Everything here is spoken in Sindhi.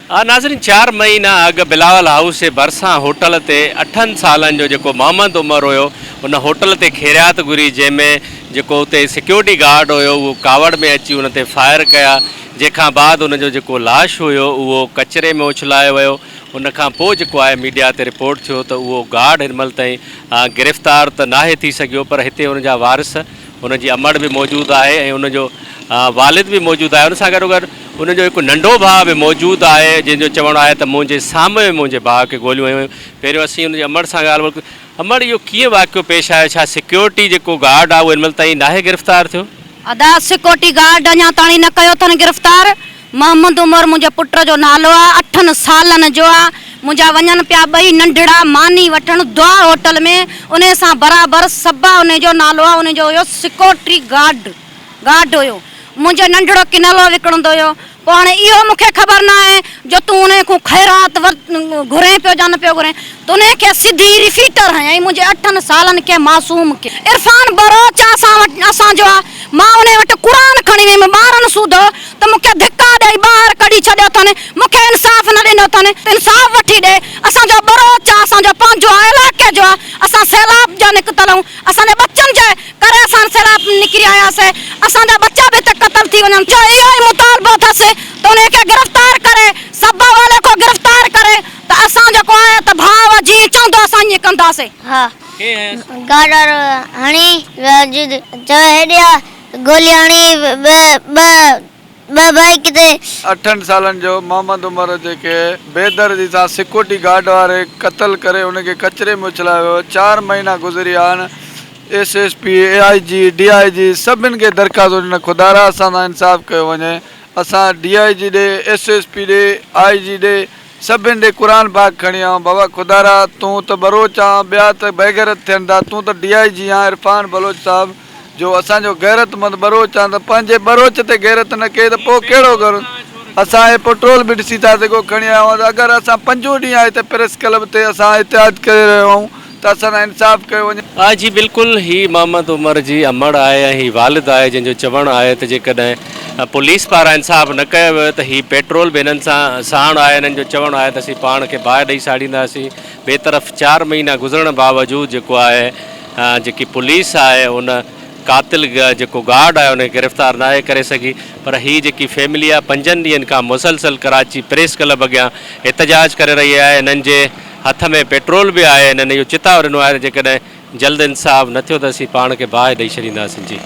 ناظرين چار مهينا اڳ بلاول هائوس جي ڀرسان هوٽل تي اٺن سالن جو جيڪو محمد عمر هيو ان هوٽل تي خيريات گهري جنهن ۾ جيڪو اتي سيڪيورٽي گارڊ هيو اهو ڪاوڙ ۾ اچي ان تي فائر ڪيا جنهن کان بعد ان جو جيڪو لاش هيو اهو ڪچري ۾ اڇلايو ويو ان کان پوء جيڪو آهي ميڊيا تي رپورٽ ٿيو ته اهو گارڊ هن مهل تائين گرفتار ته ناهي ٿي سگهيو پر هتي ان جا وارث ان جي امڙ به موجود آهي ۽ ان جو والد به موجود آهي ان سان گڏوگڏ ان جو هڪ ننڍو ڀاء به موجود آهي جنهن جو چوڻ آهي ته منهنجي سامهون منهنجي ڀاء کي گوليون هنيون ويون پهريون اسين ان جي امڙ سان ڳالهه ٻولهه امڙ اهو ڪيئن واقعو پيش آيو ڇا سيڪيورٽي جيڪو گارڊ آهي اهو هن مهل تائين ناهي گرفتار ٿيو؟ ادا سيڪيورٽي گارڊ اڃا تاڻي نه ڪيو اٿن گرفتار محمد عمر منهنجي پٽ جو نالو آ، اٺن سالن جو آ، منهنجا وڃن پيا ٻئي ننڍڙا ماني وٺڻ دعا هوٽل ۾ انهي سان برابر صبا انهي جو نالو آ، انهي جو هيو سيڪورٽري گارڊ گارڊ هيو، منهنجو ننڍڙو ڪنلو وڪڻندو هيو، پوء هاڻي اهو مون کي خبر نه آهي جو تون انهي کان خيرات گهرين پيو يا نه پيو گهرين، ته انهي کي سڌي رفيٽر هنيائين منهنجي اٺن سالن کي معصوم کي. عرفان ٻروچ اسان وٽ اسان جو آ، مان انهي وٽ قرآن کڻي ويم ٻارن سوڌو ته مون کي ڌڪا ڏئي ٻاهر ڪڍي ڇڏيو اٿن، مون کي انصاف نه ڏنو اٿن، انصاف وٺي ڏي، اسان جو ٻروچ آ، اسان جو پنهنجو آ، علائقي جو آ، اسان سيلاب جا نڪتل آهيون، اسان جي ٻچن جي ڪري اسان سيلاب نڪري آياسي، اسان جا ٻچا به هتي قتل ٿي وڃن، جو اهو ئي مطالبو اٿس ته انهي کي گرفتار ڪري، سبا والي کي گرفتار ڪري ته اسان جيڪو آهي ته ڀاء جيئن چوندو اسان ائين ڪنداسي. ها. گاڏر هڻي چوي هيڏي آ گولي هڻي ٻه ٻه ٻه بائيڪ تي. اٺن سالن جو محمد عمر جيڪي بيدردي سان سيڪيورٽي گارڊ واري قتل ڪري ان کي ڪچري ۾ اڇلايو ويو چار مهينا گذري ويا آهن S S P A I G D I جي سڀن کي درخواستون ڏنل خدارا اسان سان انصاف ڪيو وڃي اسان ڊي I جي ڏي ايس ايس پي ڏي آء جي ڏي سڀن ڏي قرآن پاڪ کڻي آئون بابا خدارا تون ته ٻروچ آن ٻيا ته بيغيرت ٿين ٿا تون ته ڊي I جي آن عرفان بلوچ صاحب جو اسان جو غيرت مند ٻروچ آن ته پنهنجي ٻروچ تي غيرت نه ڪئي ته پوء ڪهڙو غيرت اسان هي پٽرول به ڏسي ٿا سگهو کڻي آيا آهيون اگر اسان پنجون ڏينهن آهي هتي پريس ڪلب تي اسان احتجاج ڪري رهيو آهيون ته اسان سان انصاف ڪيو وڃي. آء جي بلڪل هي محمد عمر جي امڙ آهي ۽ هي والد آهي جنهن جو چوڻ آهي ته جيڪڏهن پوليس پاران انصاف نه ڪيو ويو ته هي پيٽرول به هنن سان ساڻ آهي هنن جو چوڻ آهي ته اسين پاڻ کي باهه ڏئي ساڙينداسين ٻئي طرف چار مهينا گذرڻ باوجود جيڪو آهي جيڪي پوليس آهي ان قاتل جيڪو گارڊ آهي ان کي گرفتار ناهي ڪري سگهي پر هي جيڪي فيملي آهي پنجن ڏينهن کان مسلسل ڪراچي پريس ڪلب اڳيان احتجاج ڪري رهي آهي هنن جي هٿ ۾ پيٽرول به آهي، هنن اهو چتاء ڏنو آهي ته جيڪڏهن جلد انصاف نه ٿيو ته اسين پاڻ کي باهه ڏئي ڇڏينداسين. جي.